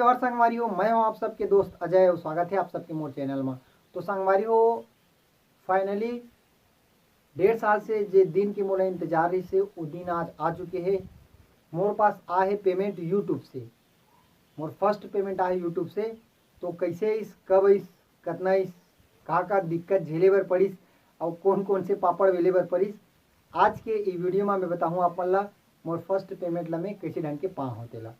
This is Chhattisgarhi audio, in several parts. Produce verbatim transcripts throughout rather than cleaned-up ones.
और संगवारी हो, मैं हूं आप सबके दोस्त अजय और स्वागत है आप सबके मोर चैनल में। तो संगवारी हो, फाइनली डेढ़ साल से जे दिन के मोला इंतजार रहिस हे, वो दिन आज आ चुके हे। मोर पास आहे पेमेंट यूट्यूब से, मोर फर्स्ट पेमेंट आहे यूट्यूब से। तो कैसे इस, कब इस, कतना इस, का का दिक्कत झेले बर पड़िस और कौन कौन से पापड़ बेले बर पड़िस, आज के ई वीडियो में मैं बताहूँ आप मन ला मोर फर्स्ट पेमेंट ला मैं कैसे ढंग के पा हों तेला।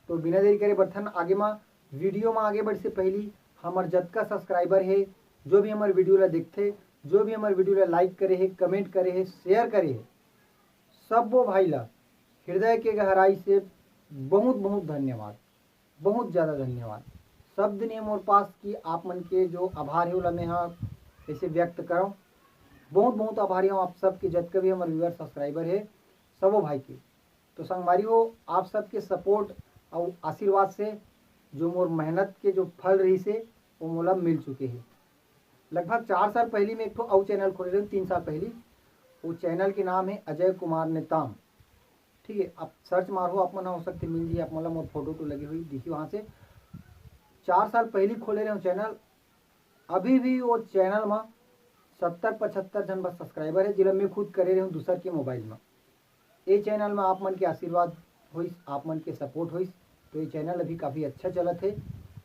तो बिना देरी करे बढ़थन आगे मा। वीडियो मा आगे बढ़े से पहली हमर जतका सब्सक्राइबर हे, जो भी हमर वीडियो ला देखथे, जो भी हमर वीडियो ला लाइक करे हे, कमेंट करे हे, शेयर करे हे, सब्बो भाई ला हृदय के गहराई से बहुत बहुत धन्यवाद, बहुत ज़्यादा धन्यवाद। शब्द नहीं मोर पास कि आप मन के जो आभार हे ओला मैं हा कैसे व्यक्त करव। बहुत बहुत आभारी हूँ आप सबके, जतका भी हमर व्यूअर सब्सक्राइबर हे, सबो भाई के। तो संगवारी हो, आप सबके सपोर्ट और आशीर्वाद से जो मोर मेहनत के जो फल रहिस हे, वो मोला मिल चुके हे। लगभग चार साल पहली मैं एक ठो अउ चैनल खोले रहे, तीन साल पहली। वो चैनल के नाम है अजय कुमार नेताम। ठीक है, आप सर्च मारो, आप मन हो सकते मिल जाए, आप मन ला मोर फोटो तो लगी हुई दिखी वहाँ से। चार साल पहली खोले रहे चैनल, अभी भी वो चैनल में सत्तर पचहत्तर जन बस सब्सक्राइबर है, जिला मैं खुद करे रहे हूँ दूसर के मोबाइल में। ये चैनल में आप मन के आशीर्वाद होइस, आप मन के सपोर्ट होइस, तो ये चैनल अभी काफ़ी अच्छा चलत है।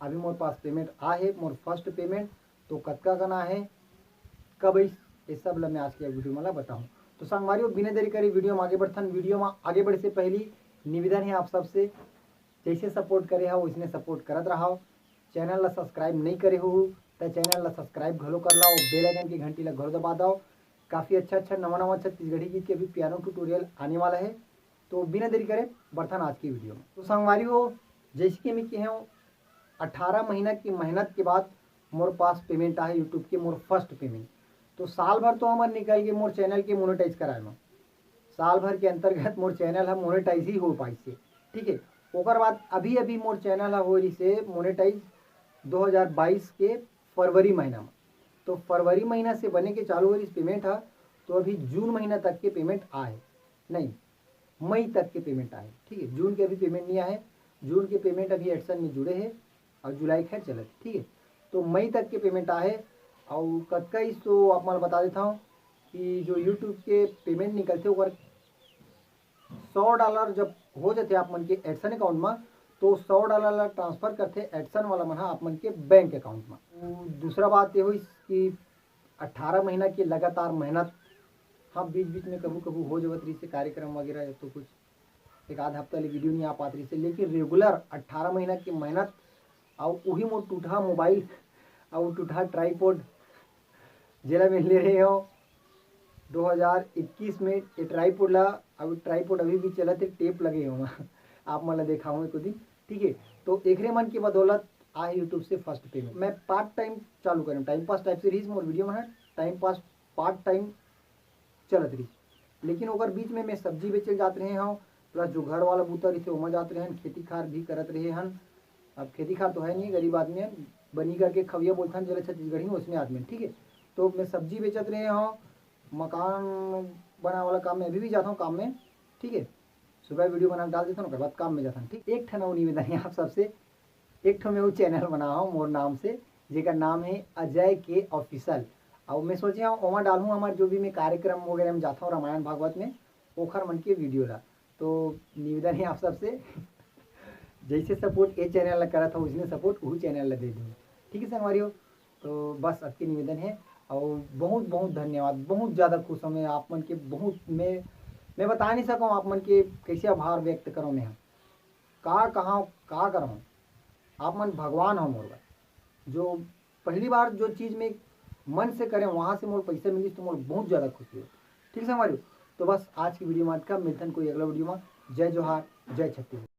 अभी मोर पास पेमेंट आ है, मोर फर्स्ट पेमेंट, तो कतका कन आ है, कब आइस, ये सब ला मैं आज के वीडियो में ला बताऊँ। तो संगवारी हो, बिना देरी करे वीडियो में आगे बढ़थन। वीडियो में आगे बढ़े से पहली निवेदन है आप सबसे, जैसे सपोर्ट करे हो वैसने सपोर्ट करत रहो। चैनल ला सब्सक्राइब नहीं करे हो तो चैनल ला सब्सक्राइब घलो कर लाओ, बेल आइकन की घंटी ला घलो दबा दो। काफ़ी अच्छा अच्छा नवा नवा छत्तीसगढ़ी गीत के अभी पियानो ट्यूटोरियल आने वाला है। तो बिना देरी करे बढ़थन आज की वीडियो में। तो संगवारी हो, जैसे कि मैं कहे हूँ, अठारह महीना की मेहनत के बाद मोर पास पेमेंट आहे यूट्यूब के, मोर फर्स्ट पेमेंट। तो साल भर तो हमर निकल गए मोर चैनल के मोनेटाइज कराए में, साल भर के अंतर्गत मोर चैनल ह मोनेटाइज ही हो पाइस हे। ठीक है, ओकर बाद अभी अभी मोर चैनल ह हो रहिस हे मोनेटाइज दो हज़ार बाईस के फरवरी महीना में। तो फरवरी महीना से बने के चालू हो रहिस पेमेंट ह, तो अभी जून महीना तक के पेमेंट आए, नहीं, मई तक के पेमेंट आए। ठीक है, जून के अभी पेमेंट नहीं आए, जून के पेमेंट अभी एडसन में जुड़े हे और जुलाई खैर चलत, ठीक है। तो मई तक के पेमेंट आहे। और कतका इस तो आप मन बता देता हूँ कि जो यूट्यूब के पेमेंट निकलते ओकर सौ डॉलर जब हो जाते आप मन के एडसन अकाउंट में, तो सौ डॉलर ला ट्रांसफर करते एडसन वाला मन हा आप मन के बैंक अकाउंट में। वो दूसरा बात ये हुई कि अठारह महीना की लगातार मेहनत, हाँ, बीच बीच में कभू कभू हो जावत रहिस हे कार्यक्रम वगैरह, तो कुछ एक आध हफ्ता ले वीडियो नहीं आ पात रहिस हे, लेकिन रेगुलर अठारह महीना की मेहनत, और वही मोर टूटहा मोबाइल और टूटहा ट्राईपोड, जेला मैं ले रहे हो दो हज़ार इक्कीस में, ये ट्राईपोड ला, अब ट्राईपोड अभी भी चलत हे, टेप लगे हो, आप मन ला देखाऊँ एको दिन। ठीक है, तो एकरे मन की बदौलत आहे यूट्यूब से फर्स्ट पेमेंट। मैं पार्ट टाइम चालू करें, टाइम पास टाइप से रहिस मोर वीडियो में, टाइम पास पार्ट टाइम चलत रहिस, लेकिन ओकर बीच में मैं सब्जी बेचे जात रहे हूँ, प्लस जो घर वाला बूता रहिथे ओमा जात रहे हन, खेती खार भी करत रहे हन। अब खेती खार तो है नहीं, गरीब आदमी है, बनी करके खविया बोलथन जेला छत्तीसगढ़ी में, उसने आदमी, ठीक है। तो मैं सब्जी बेचत रहे हूँ, मकान बनाए वाला काम में अभी भी जाता हूँ काम में, ठीक है। सुबह वीडियो बना के डाल देता हूँ, ओकर बाद काम में जाता हूँ, ठीक। एक ठन अउ निवेदन है आप सबसे, एक ठो मैं वो चैनल बना हूँ मोर नाम से, जेकर नाम है अजय के ऑफिशियल। और मैं सोचे हूँ ओमा डालूँ हमारे जो भी मैं कार्यक्रम वगैरह में जाता हूँ रामायण भागवत में, ओखर मन के वीडियो ला। तो निवेदन है आप सबसे, जैसे सपोर्ट ये चैनल ला करत हो, उसने सपोर्ट वही चैनल ला दे दो, ठीक है संगवारी हो। तो बस अतके निवेदन है, और बहुत बहुत धन्यवाद, बहुत ज़्यादा खुश हूँ मैं आप मन के, बहुत मैं मैं बता नहीं सकूँ आप मन के कैसे आभार व्यक्त करूँ मैं, का कहाँ का करूँ, आप मन भगवान हो मोर बर। जो पहली बार जो चीज़ मैं मन से करें वहाँ से मोर पैसा मिलिस तो मोर बहुत ज़्यादा खुशी हो। ठीक संगवारी हो, तो बस आज की वीडियो में अतका, मिलथन कोई अगला वीडियो में। जय जोहार, जय छत्तीसगढ़।